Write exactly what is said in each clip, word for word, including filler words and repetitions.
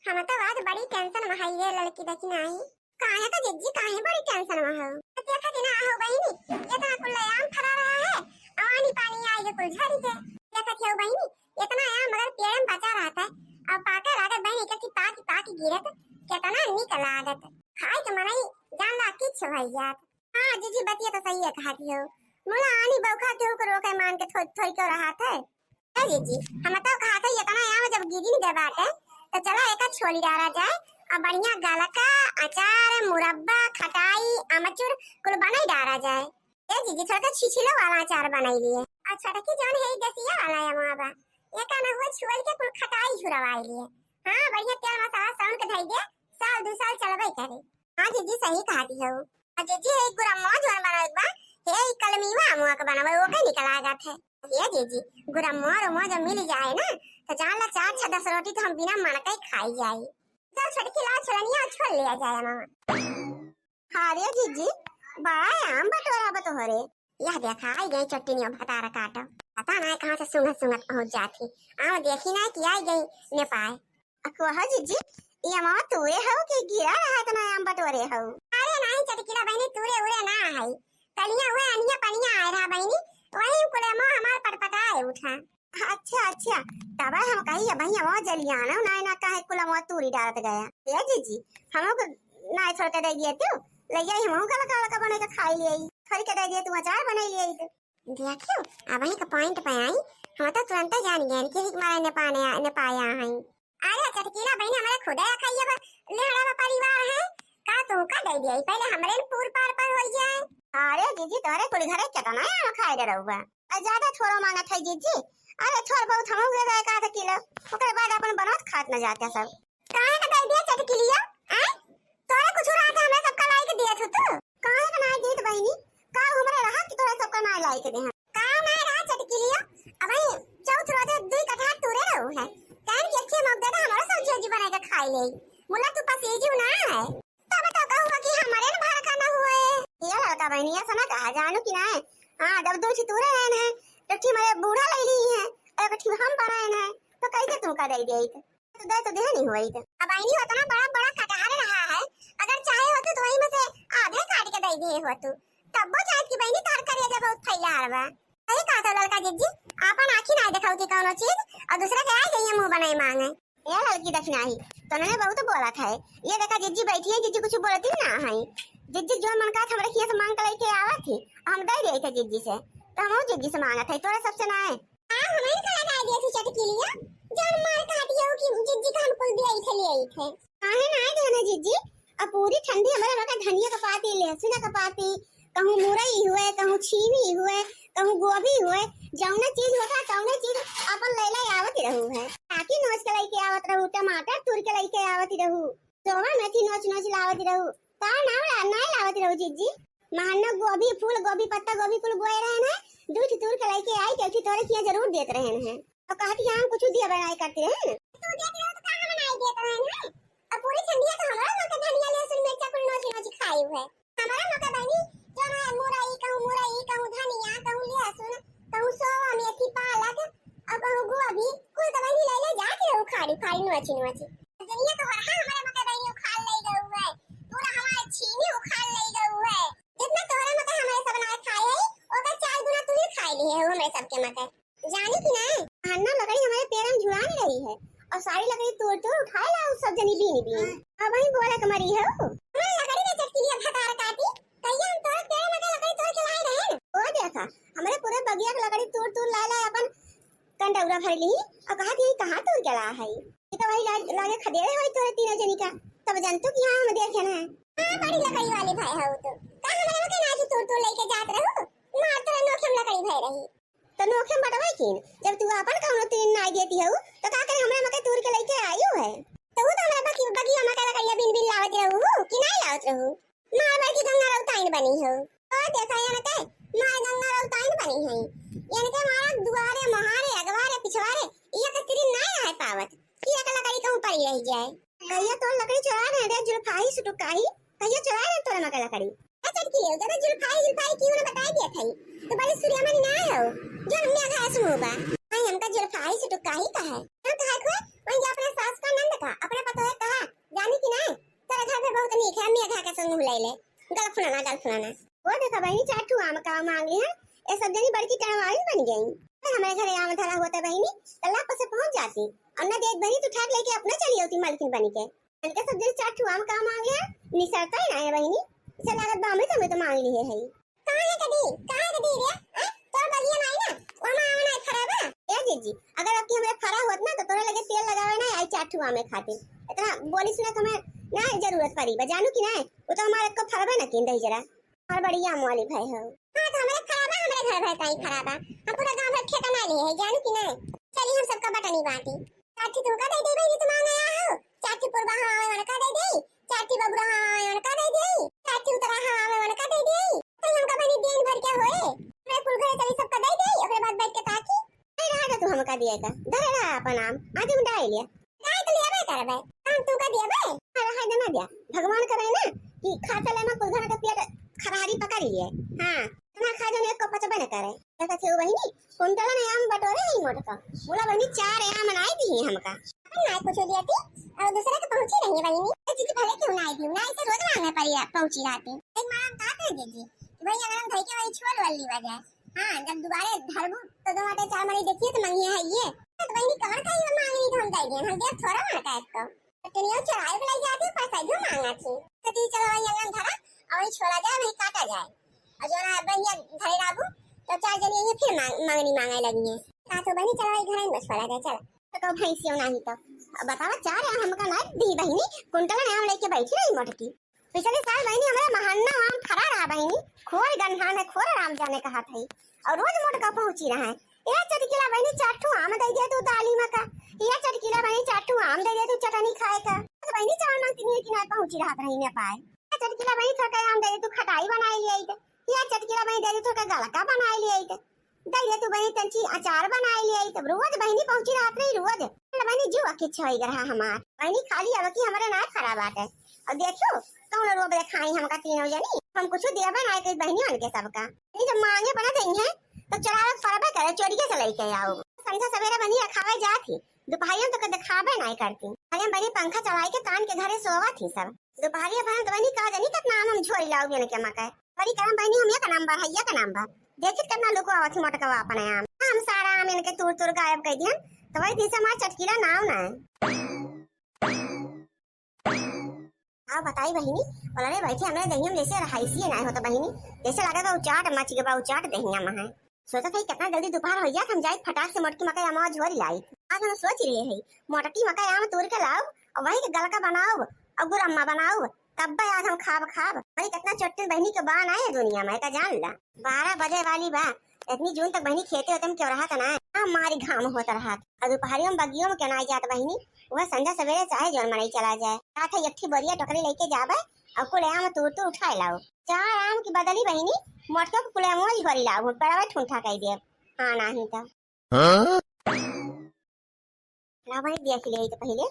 हम तो आज बड़ी tension में हई रे ललकी दखिनाही। काहे का जिज्जी, काहे बड़ी tension में हो? देखत ही ना हो बहिनी, इतना कुल आम फरा रहा है, अउ आनी पानी आई के कुल झड़ के। देखत हो बहिनी, इतना आम अगर पेड़ में बचा रहत है, अउ पाके लागत बहिनी, एक एक पाकी पाकी गिरत, कितना नीक लागत। खाए के मनई जान ला किछ भई जात। हाँ जिज्जी, बतिया तो सही है कहत हो। मुला आनी बौखा केहू के रोके मान के थो-, थोड़ी क्यों रहत है। ए जिज्जी, हम तो कहत है, इतना आम जब गिरी न गए बाटे, तो चला एका छोली डारा जाए, अउ बढ़िया गलका, अचार, मुरब्बा, खटाई, अमचूर कुल बनाई डारा जाए। ए जिज्जी, थोड़ा सा छिछिलो वाला अचार बनाई लिए। अच्छा, देखी जौन है ई देसिया वाला है वहाँ बा, एका ना हुआ छुअल के कुल खटाई झुरवाई लिए। हाँ, बढ़िया तेल मसाला साउन के धई दे, साल दू साल चलबे करे। हाँ जिज्जी, सही कहत हो। आ जिज्जी, हे गुरम्मो जौन बनावे के बा, हे ई कलमीवा अमुआ के बनावे, ओके निकल आ जात है। हे जिज्जी, गुरम्मो रम्मो जब मिल जाए ना, तो जान ला चार छह दस रोटी तो हम बिना मन के खाई जाई। चल छोटकी, ला छलनिया छोल लिया जाए मामा। हाँ रे जिज्जी, बड़ा आम बटोरा बा तोहरे। यह देखा, आई गई चट्टिनिया भतार काटो। पता ना कहाँ से सूंघत सूंघत पहुँच जात ही। आम देखी ना कि आई गई नेपाय। अ, कहो जिज्जी, ई अमवा तूरे हऊ कि गिरा रहा इतना आम बटोरे हऊ? अरे नाहीं चटकीला बहिनी, तूरे उरे ना है। कलिया हुए अनिया पनिया आए रहा बहिनी, वही कुल अमवा हमार पटपटाए उठा। अच्छा, अच्छा, तब हम कही, "अबही अमवा जलियाना नाय ना, काहे कुल अमवा तूरी डालत गया?" ए जिज्जी, हमहू के नाय थोड़ के दे दिए तू, ले आई, हमहू का लका लका बने के खाई लिए, थोड़ी के दे दिए तू, अचार बने लिए तू। देखियो, अबही का point पे आई, हम तो तुरंते जान गए कि हिक मारे ने पाने, ने पाया है। अरे चटकीला बहिनी, हमरे खुदे अखैया बा, लेहड़ा बा परिवार है, का तू का दे दिया? पहले हमरे न पूर पार पर होई जाए। अरे जिज्जी, तोहरे कुल घरे केतना आम खाए डरौबा। आ ज्यादा थोड़ो मांगत है जिज्जी, अरे थोड़ बहुत हमहू दे दे एक आध किलो, ओकर बाद अपन बनत खात न जाते सब। काहे का दे दिया चटकीलिया? आय? तोरे कुछ रहा था, हमरा सबका लाई के दिया तू। काहे का नाय देत बहिनी? का हमरे रहा कि तोरे सबका नाय लाई के देहन? का नाय रहा चटकीलिया? अबही चौथ रोजे दुई कटहा तूरे रहू है। कहन कि अच्छे मौक दे दे, हमरो सब्जी उब्जी बनाए के खाई ले। मुला तू पसीजू ना है। तब तो कहूँ कि हमरे न भर का न हुए। ये लड़का बहिनी ऐसा ना कहा जानू कि नाय। हाँ, जब दो ठी तूरे रहन है, एक ठी हमरे बूढ़ा ले ली है, और एक ठी हम बनाए है, तो कैसे तू का दे दे? तो दे तो देहनी होइत। अब बहिनी उतना बड़ा बड़ा कटहर रहा है, अगर चाहे होतू तो वही में से आधे काट के दे दिए होतू, तब्बो जाइत कि बहिनी तोहर करेजा बहुत फैलार बा। सही कहा तो ललका जिज्जी, आपन आँखी ना देखाऊ थी कौनो चीज और दूसरा के आई गई है मुँह बनाए मांगे। ए ललकी दखिनाही, तोने बहुत बोलत है। ये देखा जिज्जी बैठी है, जिज्जी कुछ बोलती ना है। जिज्जी जो मन का हमरे खिया से मांग के लेके आवत थी, हम दे दिए थे जिज्जी से, तो हम जिज्जी से मांगत है, तोरा सबसे ना है। आ, हमन का लगा दिया तू चटकीलिया, जौन मार काटी हो कि जिज्जी का हम कुल दिया इथे ले आई थे। काहे ना आए देना जिज्जी? अब पूरी ठंडी हमारे लगा धनिया का पाती, लहसुन का पाती, कहूँ मुरई हुए, कहूँ छीमी हुए, कहूँ गोभी हुए, जौने चीज होता तौने चीज अपन ले ले आवत रहू है। ताकि नोच के लेके आवत रहू, टमाटर तूर के लेके आवत रहू, सोवा मेथी नोच नोच लावत रहू, का ना ला-, ना लावत रहू जिज्जी? महन्ना गोभी, फूल गोभी, पत्ता गोभी कुल बोए रहन है, दू ठी तूर के लेके आई, तो एक ठी तोरे किया जरूर देत रहन है। और कहती हम कुछ दिया बनाए करते रहन। तू देत रहू तो का हम नाई देत रहन है? अब पूरी ठंडिया तो हमारा लोग के धनिया, लहसुन, मिर्चा कुल नोची नोची खाई हुए। हमारा लोग के बहनी जो है मुरई, कहूँ मुरई, कहूँ धनिया, कहूँ लहसुन, कहूँ सोवा मेथी, पालक, और कहूँ गोभी, कुल तो बहनी ले ले जाके उखाड़ी उखाड़ी नोची नोची। दुनिया तो हर हमारे लोग के बहनी उखाड़ ले गऊ है, पूरा हमारे छीमी उखाड़ ले गऊ है। जितना तोहरे मके हमरे सब ना खाए है, ओकर चार गुना तू ही खाए लिए हो हमरे सबके मके। जानी कि ना, हन्ना लकड़ी हमारे पैर में झुलाने रही है और सारी लकड़ी तोड़ तोड़ उठाए ला, सब जनी बीन बीन। अब वही बोला के मरी हो। हमारे लकड़ी में चटकीलिया भतार काटी, कहिया हम तोरे पेड़ में के लकड़ी तोड़ के लाए रहे। ओ देखा, हमारे पूरे बगिया के लकड़ी तोड़ तोड़ लाए लाए अपन कंडौरा भर ली और कहा कि कहाँ तोड़ के ला है। ये तो वही लाग-, लागे खदेड़े होई तोरे तीनों जनी का, तब जनतू कि हाँ हम देखे ना। हाँ, बड़ी लकड़ी वाली भाई हो तो। का हमारे मके ना तू तोड़ तोड़ लेके जात रहू? मार तोरे नोखे में लकड़ी भय रही। तो नोखे में बटवाई किन? जब तू आपन कौनो तीन ना देती हो, तो का करे हमरे मके तोड़ के लेके आयु है? तो वो तो हमरा बगी-, बगिया में का लकड़िया बीन बीन लावत रहू कि नहीं लावत रहू? मार बड़की गंगा रउताइन बनी हो। ओ देखा इनके, मार गंगा रउताइन बनी है। इनके मारा दुआरे, मोहारे, अगवारे, पिछवारे, इया के तिरी नाय रह पावत। कि एक लकड़ी कहूँ पड़ी रह जाए। कहिया तोर लकड़ी चोरा रहे रे जुल्फाही सुटुकाही, कहिया चोरा रहे तोर मके लकड़ी। ए चटकी ले, जब जुल्फाही, जुल्फाही क्यों ना बताई दिया था? तो बड़ी सूर्यमणि ना हो, जो हमने आधा ऐसे मुँह बा। नहीं, हमका जुल्फाही सुटुकाही कहा है। हम कहा खुए, वही जा अपने सास का नंद का, अपने पतोहे कहा, जानी कि नहीं, तेरे घर में बहुत नीक है, मेघा के संग मुँह ले ले, गलफुलाना, गलफुलाना। वो देखा बहिनी, चार ठू आम का मांग ली है, ये सब जनी बड़की टरवाइन बन गई। अरे हमारे घरे आम धरा होता बहिनी, कल्ला पर से पहुंच जाती, और ना देख बहिनी, तू ठाक लेके अपना चली होती मालकिन बनी के। इनके सब जनी चार ठू आम का मांग ली है, निसरता ही ना है बहिनी, इसे लागत बा हमें तो, हमें तो मांग ली है, है। कहाँ है कदी? कहाँ है कदी रे? हैं? तोर बगिया में आई ना, वहाँ आम ना फरा बा। ए जीजी, अगर अब की हमरे फरा होत ना, तो तोरे लगे तेल लगावे ना आई चार ठू आमे खातिर। इतना बोली सुना के हमें ना जरूरत पड़ी बा, जानू कि ना? वो तो हमारे को फरबे ना किन दही जरा। हमार बड़ी आम वाली भाई हो। हाँ, तो हमरे फरा बा, हमरे घर भर का ही फरा बा। हम पूरा गांव भर ठेका ना लिए है, जानू कि ना? चली हम सबका बटनी बांटी। चाची तुमका दे दे बहिनी, तुम आ गया हो। चाची पुरबा हाँ, उनका दे दे। चाची बबुरा हाँ, उनका दे दे। चाची उतरा हाँ, उनका दे दे। तो हमका बनी दिन भर क्या होए? मैं कुल घरे चली सबका दे दे, ओकरे बाद बैठ के ताकी। अरे रहा तू हमका दिए का। धरे रहा अपन आम। आज हम डाल लिया। काय तो लिया बे करबे? हम तू का दिया बे? अरे हाय ना दिया। भगवान करे ना कि खा चले में कुल घरे के पेट खरारी पकड़ लिए। हाँ। ना खा जाने को पचबे न करे। कहता थे, "ओ बहिनी, कुंटला में आम बटोरे ही मोटका। बोला बहिनी, चार आम नाई दी है हमका।" अपन नाई कुछ दिया थी, और दूसरे के पहुंची नहीं है बहिनी। ए, दीदी भले क्यों नाई दी, नाई से रोज मांगे पड़ी, पहुंची रहती। एक मारा हम कहा थे दीदी, कि भाई अगर हम घर के वही छोल वाली ली बजाए। हाँ, जब दोबारे धरबू, तो दो आटे चार मनी देखिए तो मंगिए है ये। तो बहिनी, कौन का ही मांगनी तो हम दे दिए, हम दे थोड़ा मांगता है इसको। तो दुनिया चढ़ाई बुलाई जाती है, पैसा क्यों मांगा थी? तो दीदी चलो वही अंगन धरा, और वही छोला जाए, वही काटा जाए। और जो ना बहिया घरे रहबू, तो चार जनी ये फिर मांग, मांगनी मांगे लगी हैं। का तो बहिनी चलो, एक घरे में छोड़ा दे, चल। तो कहो भैंसियों नहीं तो। अब बतावा, चार आम हमका ना दी बहिनी, कुंटल आम लेके बैठी रही मोटकी। पिछले साल बहिनी हमारे महन्ना आम फरा रहा बहिनी, खोर गन्हान है, खोर राम जाने कहा था। और रोज मोटका पहुंची रहा है। या चटकीला बहिनी चार ठू आम दे दे तू दाली में का। या चटकीला बहिनी चार ठू आम दे दे तू चटनी खाए का। तो बहिनी चार मांगती नहीं कि ना पहुंची रहा रही ना पाए। या चटकीला बहिनी थोड़ा आम दे दे तू खटाई बनाई ले आई। या चटकीला बहिनी दे दे थोड़ा गलका बनाई ले आई। दे दे तू बहिनी तंची अचार बनाई ले आई। तब रोज बहिनी पहुंची रहत रही रोज। अरे बहिनी जीव अखिच होई रहा हमार। बहिनी खाली अब की हमारे ना खराब बात है। और देखियो कौन रोब देखाई हमका तीनों जनी। हम कुछ देबे ना कही बहिनी उनके सबका। नहीं जब मांगे बना देंगे तो चलावे फरबे करे, चोरिये से लेके आओ। संझा सवेरे बहिनी रखावे जात ही, दोपहरिया में तो कदे खाबे नाई करती। खाली हम बहिनी पंखा चलाई के तान के घरे सोवत ही सब। दोपहरिया भर तो बहिनी का जानी कितना आम हम झोरी लाओ बियन के मकई। बड़ी करम बहिनी हम एक नंबर है, एक नंबर। देखित कितना लुको आवत ही मोटकवा अपने आम। हम सारा आम इनके तूर तूर गायब कर दियन, तो वही दिन से हमार चटकीला नाव ना है। हाँ बताई बहिनी, बोला रे बैठे हमरे दहिया में जैसे रहाइसिए ना होता बहिनी, जैसे लगा बा उचाट मच गया बा उचाट दहिया में है। सोचत है कितना जल्दी दोपहर हो जात, हम जाई फटाक से मोटकी मकई अमवा झोरी लाई। आज हम सोच रहे हैं मोटकी मकई आम तोड़ के लाओ और वही के गलका बनाओ और गुरम्मा बनाओ, तब आज हम खाब खाब। भाई कितना चोटिन बहिनी के बा ना ये दुनिया में, का जान ला। बारह बजे वाली बा, इतनी जून तक बहिनी खेते होते में क्यों रहा था ना, हाँ मारी घाम होता रहा। और दोपहरियों में बगियों में क्यों ना जात बहिनी, वह संझा सवेरे चाहे जौन मनई चला जाए। साथ है एक ठे बोरिया टोकरी लेके जाबे और कुल आम तूर तूर उठाए लाओ। चार आम की बदली बहिनी मोटको के कुल आम ही भरी लाओ, पेड़वा ठुंठा कह दे। हाँ नाही तो। हाँ? ला भाई देख ले तो पहले।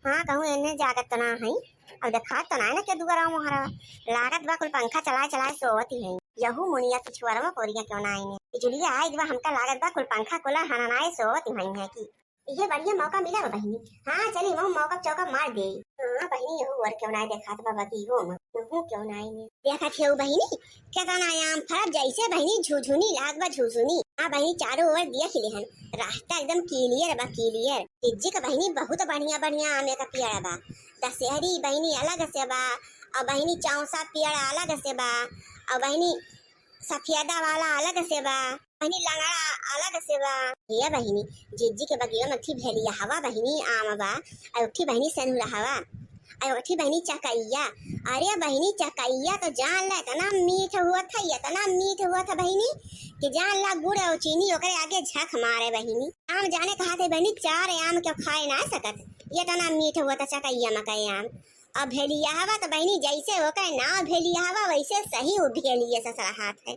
हाँ कहूँ एने जागत तो ना है। अब देखा तो ना है ना के दुआरा मोहरा। लागत बा कुल पंखा चलाए चलाए सोवत ही है। यहू मुनिया की छुआरा में पोरिया क्यों ना आईने। बिजुलिया आए बा हमका लागत बा कुल पंखा कुला हननाए सोवत ही है कि। ये बढ़िया मौका मिला बा बहिनी। हाँ चली वो मौका चौका मार दे। हाँ बहिनी यहू और क्यों ना देखात बा बाकी हो यहू क्यों ना आईने। देखा थे बहिनी, केतना आम फरब जैसे बहिनी झुझुनी लाग बा झुझुनी। हाँ बहिनी, चारों ओर देख लेहन, रास्ता एकदम clear बा clear। जिज्जी का बहिनी बहुत बढ़िया बढ़िया आम का पेड़ बा। दशहरी बहिनी अलग से बा, और बहिनी चौसा पेड़ अलग से बा, और बहिनी सफेदा वाला अलग से बा, बहिनी लंगड़ा अलग से बा। ये बहिनी, जिज्जी के बगिया में थी भेलिया हवा बहिनी आम बा, और उठी बहिनी सनुरा हवा। अरे उठी बहिनी चकैया, अरे बहिनी चकैया तो जान ला इतना मीठ हुआ था, इतना मीठ हुआ था बहिनी कि जान ला गुड़ और चीनी ओकरे आगे झक मारे बहिनी। आम जाने कहा थे बहिनी चार आम क्यों खाए ना सकत, ये इतना मीठ हुआ था चकैया मकई आम। अब भेलिया हवा तो बहिनी जैसे ओकर नाव भेलिया हवा वैसे सही वो भेलिए से रहा था।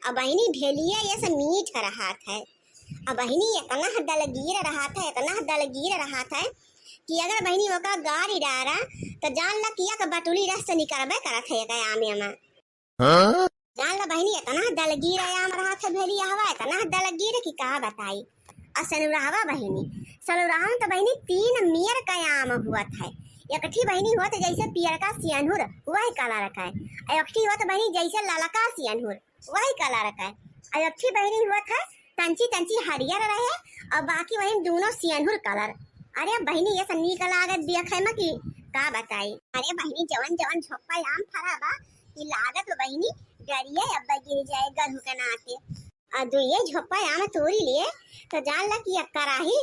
अब बहिनी भेलिए ये से मीठ रहा था। अब बहिनी इतना दलगीर रहा था, इतना दलगीर रहा था कि अगर बहिनी ओका गारी डारा तो जान ला किया के बटुली रस से निकलबे करत है एकर आमे में। हाँ? जान ला बहिनी इतना दलगीर आम रहा था भेलिया हवा, इतना दलगीर कि का बताई। और सनुरहवा बहिनी, सनुरहवा में तो बहिनी तीन मेर का आम हुआ था। एकठी बहिनी होत जैसे पियरका सियनहुर, वही कलर का है। और एकठी होत बहिनी जैसे ललका सियनहुर, वही कलर का है। और एकठी बहिनी होत है तंची तंची हरियर रहे, और बाकी वही दोनों सियनहुर कलर। अरे बहिनी, ये सब नीक लागत देखे में कि का बताई। अरे बहिनी, जवन जवन झोपा आम फरा बा, कि लागत बा बहिनी, डरिए अब गिर जाए गरहू के नाते। आ दुइये झोपा आम तोरी लिए, तो जान ला कि अब कराही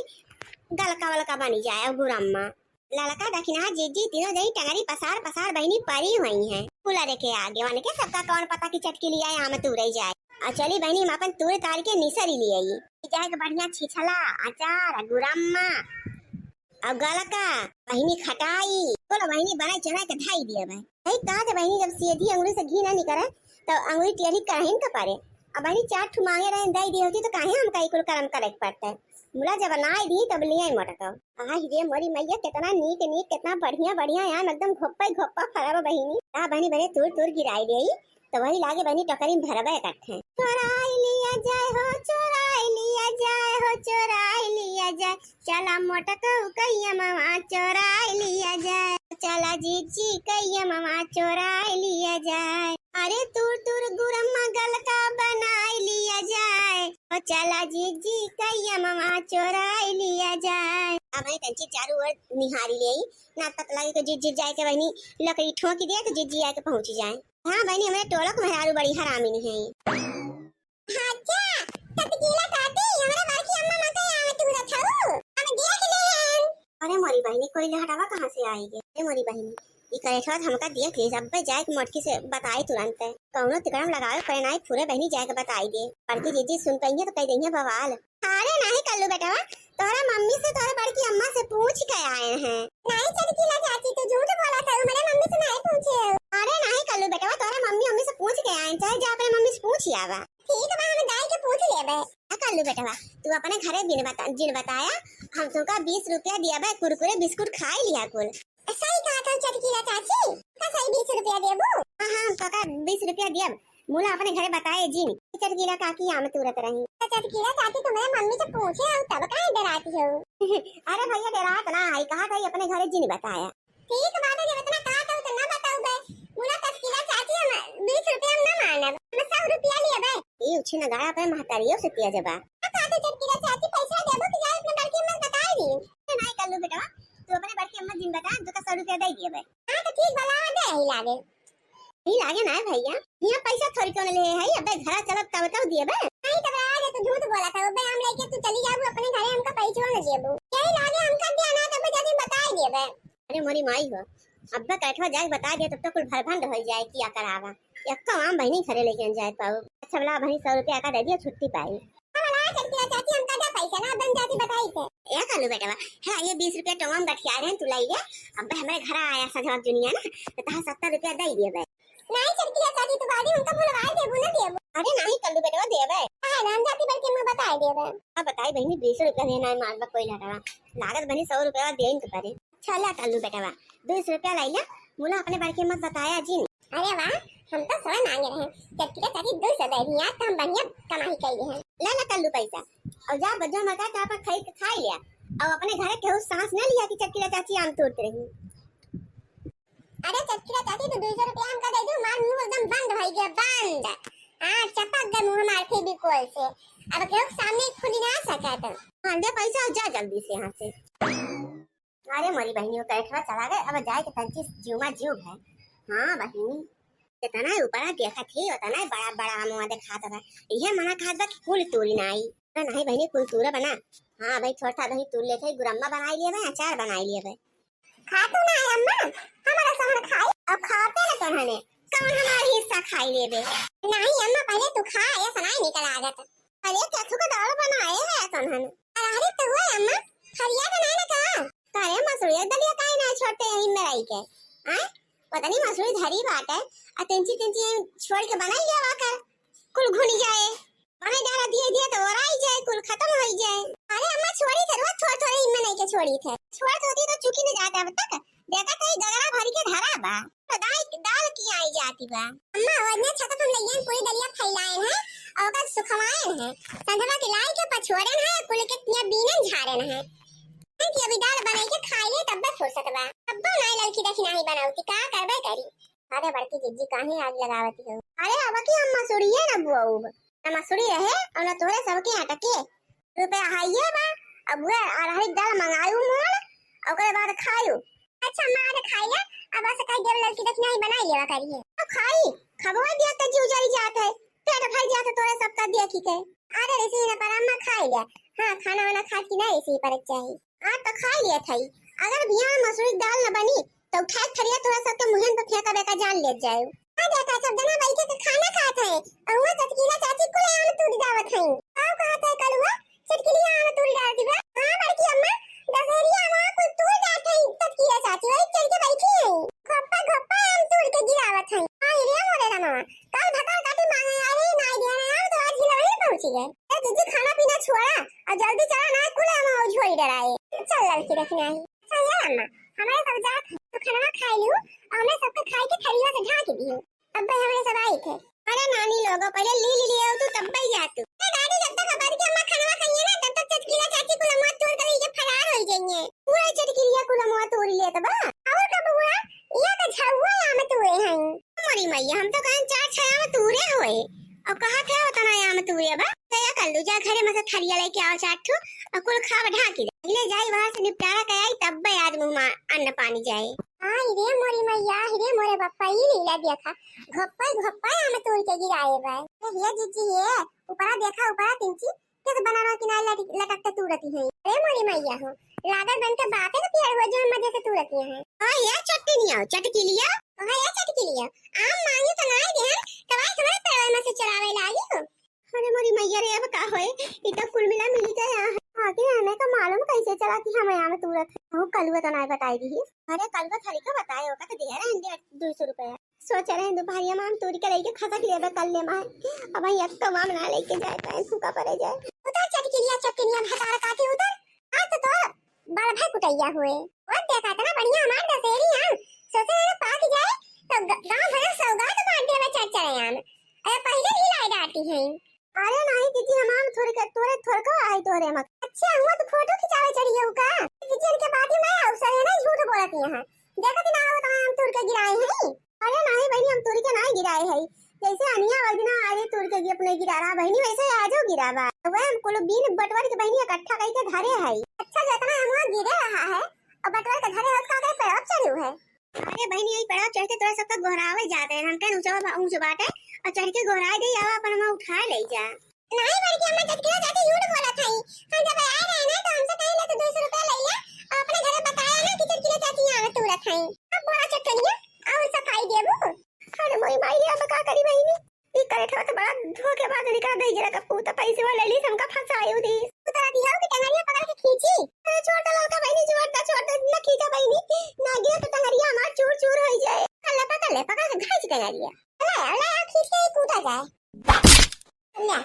गलका वलका बनी जाए अब गुरम्मा। ललका दखिनहा जिज्जी तीनों जनी टंगरी पसार पसार बहिनी परी हुई हैं। कूलर के आगे, वनके सबका कौन पता कि चटकी लिया आम तूरे जाए। आ चली बहिनी, हम अपन तूर तार के निसरी लियाई। जाए के बढ़िया छिछला, अचार, गुरम्मा, और गलका, बहिनी खटाई, बोलो बहिनी, बनाई चुनाई के धाई दिया भाई। भाई कहा थे बहिनी, जब सीधी अंगुरी से घी ना निकले, तो अंगुरी टेढ़ी करहिन के परे। अब बहिनी चार ठू मांगे रहे, दई दी होती, तो काहे हमका ई कुल करम करे के पड़ते? मुला जब ना दी, तब लिया मोटका। आह रे मोरी मैया, कितना नीक नीक, कितना बढ़िया बढ़िया आम, एकदम घोप्पा ही घोप्पा फरा बा बहिनी। का बहिनी, बने तूर तूर गिराई दे, तो वही लागे बहिनी टोकरी में भरबे करते हैं। चोराई लिया जाए हो, चोराई लिया जाए हो, चोराई लिया जाए, चला मोटकऊ कहिया मवा चोराई लिया जाए, चला जीजी कहिया मवा चोराई लिया जाए। अरे तूर तूर गुरम्मा गलका बनाई लिया जाए, ओ चला जीजी कहिया मवा चोराई लिया जाए। अब मैं तंची चारू ओर निहारी ले, ना पता लगे कि जीजी जाए के बहिनी लकड़ी ठोंकी दे तो जीजी आके पहुंच जाए। हाँ बहिनी, हमरे टोलक मेहरारू बड़ी हरामिन है। अच्छा, चटकीला काटी, हमरे बड़की अम्मा मकई आवे तू रथऊ। हम देख लेहन। अरे मोरी बहिनी, कोई लहरावा कहाँ से आई गे? अरे मोरी बहिनी, ई करेठवा तो हमका देख ले, जब्बे जाए के मोटकी से बताई तुरंत। कौनो तिकड़म लगावे पड़े नाई, फुरे बहिनी जाए के बताई दे। बड़की जीजी सुन पइहे तो कह दइहे बवाल। अरे नाहीं कल्लू बेटवा, तोहरे मम्मी से, तोहरे बड़की अम्मा से पूछ के आए हैं। नाहीं चटकीला चाची, तू झूठ बोला था, हमरे मम्मी से नाहीं पूछे हो। अरे नाहीं कल्लू बेटवा, तोहरे मम्मी, मम्मी से पूछ के आए हैं, चाहे जा अपने मम्मी से पूछ आवा। ठीक बा, हम दाई के पूछ लेबे। आ कल्लू बेटवा, तू अपने घरे बिन बता, जिन बताया, हम तुमका बीस रुपया दिया बे, कुरकुरे बिस्कुट खाई लिया कुल। सही कहा था चटकीला चाची, का सही बीस रुपया देबू? हाँ, हाँ, हम तोका बीस रुपया दियब। मुला अपने घरे बताए जिन, चटकीला काकी आम तूरत रही। तो चटकीला चाची तुम्हारे मम्मी से पूछे हो तब काहे डराती हो? अरे भैया डरात ना है, कहा था अपने घरे जिन बताया। ठीक बात है, जब इतना कहा था तो ना बताऊ बे। मुला चटकीला चाची हम बीस रुपया हम ना मानब, हम सौ रुपया लिए बे। ये उछे नगाड़ा पे महतारियों से पिया जबा। का कहा था चटकीला चाची पैसा देबो कि जाए अपने बड़की अम्मा से बताए दी? अरे नाहीं कल्लू बेटवा, तू अपने बड़की अम्मा जिन बता, तोका सौ रुपया दे दिए बे। हाँ, तो ठीक बा, लावा दे, यही लागे। यही लागे ना भैया, यहाँ पैसा थोड़ी कौन ले है, अबे घर चलत तब तब दिए बे। नहीं, तब रहा दे, तू झूठ बोला था, अबे हम लेके तू चली जाबू अपने घरे, हमका पैसा न देबू। यही लागे हमका दिया ना, तब जल्दी बताई दिए बे। अरे मोरी माई हो, अब्बे कैठवा जाके बता दिया, तब तो कुल भरभंड हो जाए, किया करावा। यक्का आम बहिनी घरे लेके न जाए पाऊ। अच्छा भला बहिनी सौ रुपया का दे दिया, छुट्टी पाई। हाँ, वाला चटकीला चाची, हमका दे पैसा ना, बन जाती बताई थे। ए कालू बेटवा, है ये बीस रुपया टोंगम गठिया रहे, तू लाई ले। अब हमारे घर आया सजवा दुनिया ना, तो तहा सत्तर रुपया दे दिए बे। नहीं चटकीला चाची, तू बाजी हमका भुलवाए देबू ना देबू। अरे नहीं कालू बेटवा देबे। हाँ, राम जाति बल्कि मुँह बताए देबे। अब बताई बहिनी, बीस रुपया देना है मार बा कोई लटावा। लागत बनी सौ रुपया देन के परे। चला कालू बेटवा, दो सौ रुपया लाई ले, मुला अपने बड़की अम्मा से बताया जिन। अरे वाह, हम तो सौ मांगे रहे, चटकीला चाची दो सौ दे दी, आज तो हम बढ़िया कमाई कइले हैं। ले ले कालू पैसा, और जा बजो मका का पर खरीद के खाई लिया, और अपने घरे केहू सांस न लिया कि चटकीला चाची आम तोड़त रही। अरे चटकीला चाची, तू दो सौ रुपया हमका दे दू, हमार मुंह एकदम बंद हो गया, बंद। हाँ, चपक गए मुंह हमार फेविकोल से, अब केहू के सामने खुली ना सकत। हाँ, दे पैसा और जा जल्दी से यहाँ से। अरे मोरी बहिनी, वो कैठवा चला गए, अब जाए के तंची जीवमा जीव है। हाँ बहिनी, जितना ऊपरा देखत ही, उतना बड़ा बड़ा आमवा देखात बा। इहे मना खात बा कि कुल तूरी ना आई। ना नहीं बहिनी, कुल तूरा बना। हाँ भाई, थोड़ा था बहिनी तूर लेते, गुरम्मा बनाई लिए भाई, अचार बनाई लिए भाई। खातू ना है अम्मा, हमारा सहन खाई। अब खाते ना तोहने, कौन हमारा हिस्सा खाई लेबे? नहीं अम्मा, पहले तू खा, ये सनाई निकल आगत। अरे केथू का दाल बनाए है तोहन। अरे तो हुआ अम्मा, हरिया तो नहीं ना का? अरे मसूरी दलिया काहे ना छोड़ते हैं इन मेराई के? आए? पता नहीं मसूरी धरी बाटे, आ तिंची तिंची छोड़ के बनाई लिया वाकर। कुल घुनी जाए। पानी डाला दिए दिए तो ओराई जाए, कुल खत्म हो जाए। अरे अम्मा छोड़ी थे, रोज थोड़ा थोड़ा इनमें नहीं के छोड़ी थे। छोड़ होती तो चुकी न जाता अब तक। देखा तो ये गगरा भर के धरा बा। तो दाई दाल की आई जाती बा। अम्मा, वो इतने अच्छा तो हम लइयन पूरी दलिया फैलाए हैं, अउर ओका सुखवाएन है, संझवा के लाई के पछोरेन है, कुल के तिया बीनेन झारेन है। कि अभी दाल बनाई के खाई ले, तब्बे फुर्सत बा। तब्बो नाई ललकी देखी नाही बनावती, का करबे करी। अरे बड़की जिज्जी, काहे आग लगावती हो? अरे अब की हम मसूरिये न बोअब, न मसूरी रहे अउर न तोहरे सबके अटके। रुपया हाइये बा, अब उहे अरहरी दाल मंगायु मोड़, ओकरे बाद खायु। अच्छा माँ, तो खाई ले, अब बस कही देव ललकी देखी नाही बनाई लेवा करिए। अब खाई, खबवा दिया तो जीव जरी जात है, पेट भर जात है तोरे सबका देखी के। अरे रिसी न पर अम्मा खाई ले, हाँ खाना वाना खात की ना रिसी पर चाही। हाँ तो खाई लिया थाई, अगर बिहान मसूरी दाल न बनी तो उठाए थरिया तोरा सबके मुहन पे फेंका बेका जान ले जाए। आ देखा सब जना बैठे के खाना खात है, अउआ चटकीला चाची कुल आम तूर डावत है। का कहत है कलुआ? चटकीला आम तूर डाल दिबा। हाँ बड़की अम्मा, दशहरी आम कुल तूर डालत है चटकीला चाची, वही चढ़ के बैठी है। घप्पा घप्पा आम तूर के गिरावत है। आई रे मोरे रमवा, कल भतार काटी मांगे आई रे, नाई दे रहे आम तो आज हिलवही पहुंची गए। ए जिज्जी खाना पीना छोड़ा अउर जल्दी चला ना कुल आम झोरी डराए। चल ललकी देखी नाही। अच्छा ये अम्मा, हमारे सब जात है तो खाना खाई लू अउर हमरे सबके खाई के थरिया से ढांक दियो। तब्बे हमरे सब आई थे। अरे नानी लोगो, पहिले ली ली लियो तू, तब्बे जा तू। ए दादी, जब तक हमारी के अम्मा खाना खाइए ना, तब तक चटकीला चाची कुल अम्मा तोड़ कर ये फरार हो जाइए। पूरा चटकीला कुल अम्मा तोड़ ले तब। और का बबुआ, ये तो झउआ आम तोड़े हैं। मोरी मैया, हम तो कहें चार छह आम तोड़े होए। अब कहा थे उतना आम तोड़े बा? तो या कर लू, जा घरे में से थरिया लेके आओ चार ठो और कुल खाब ढांकी दे। ले जाई वहां से निपटारा कराई, तब्बे आज मुंह में अन्न पानी जाए। आई रे मोरी मैया, आई रे मोरे बप्पा, ई लीला देखा, घप्पा घप्पा आम तोड़ के गिराए बा। ए, हे जिज्जी हे, ऊपरा देखा, ऊपरा तिनची, किस बनाना किनारे लटक, लटक के तूरती है। अरे मोरी मैया हो, लागल बन के बातें न पियर हो जो हम मजे से तूरती हैं। हाँ यार चटकिलिया, चटकिलिया। हाँ यार चटकिलिया, आम मांगी तो नाई देहन, तब आज हमारे पेड़वा में से चरावे लागी हो। अरे मोरी मैया रे, अब का होए? ई तो कुल मिला मिली गया है। आगे हमें का मालूम कैसे चला कि हम यहाँ में तूरत है? वो कलुआ तो नाई बताई दी। अरे कलुआ थरी का बताए, ओका तो दे रहे हैं डेढ़, दो सौ रुपया। सोच रहे हैं दोपहरिया में हम तूरी के लेके खसक लेबे कर ले माए। अब हम एक तो माम ना लेके जाए पाए, सूखा पड़े जाए। उधर चटकिलिया, चटकिलिया भतार काटी उधर। आज तो तोर बड़ भाई कुटैया हुए। और देखा इतना बढ़िया हमार दशहरी आम, सोचे रहे पाक जाए तो ग-, गाँव भर सौगात बांट देवे चरचरे आम। अरे पहले भी लाई डाटी हैं। अरे नहीं दीदी, हम आम थोड़े के, तोरे थोड़का आई तोरे मत। अच्छा, हुआ तो फोटो खिंचावे चढ़ी हो का? दीदी इनके बात ही नहीं, अवसर है ना, झूठ बोलती हैं। देखत ना हो तो आम तोड़ के गिराए हैं। अरे नहीं बहनी, हम तोड़ के ना गिराए हैं। जैसे अनिया वाली ना आए तोड़ के अपने गिरा रहा बहनी, वैसे आजो गिरा बा। तो वह हम कुल बीन बटवर के बहनी इकट्ठा करके धरे है। अच्छा, जो इतना हम वहाँ गिरे रहा है और बटवर के धरे हो तो का करे, पेड़ चढ़ू है। अरे बहनी, यही पेड़वा चढ़ के तोरा सबका गोहरावे जाते हैं। हम कहें ऊंचा बा-, ऊंच बाटे और चढ़ के गोहराए दे, आवा अपन वहाँ उठा ले जा। नहीं बड़की अम्मा, चटकिला चाची झूठ बोलत हई। हम जब आए रहे ना तो हमसे कहे ले तो दो सौ रुपया ले ले और अपने घरे बताया ना कि चटकिला चाची यहाँ में तूरत हई। अब बड़ा चटकनिया और सफाई देबू। अरे मोरी माई रे, अब का करी बहिनी? ई करे ठवा तो बड़ा धोखेबाज निकला दई जरा का पूत पैसे वाले ली हमका फंसाए दी। तू तो दिया कि टंगरिया पकड़ के खींची। अरे छोड़ दे ललका बहिनी, छोड़ दे, छोड़ दे, ना खींचा बहिनी। ना गिरे तो टंगरिया हमार चूर चूर हो जाए। कर ले, पकड़ ले, पकड़ के खींच टंगरिया। ले, ले, खींच के ही कूदा जाए। ले,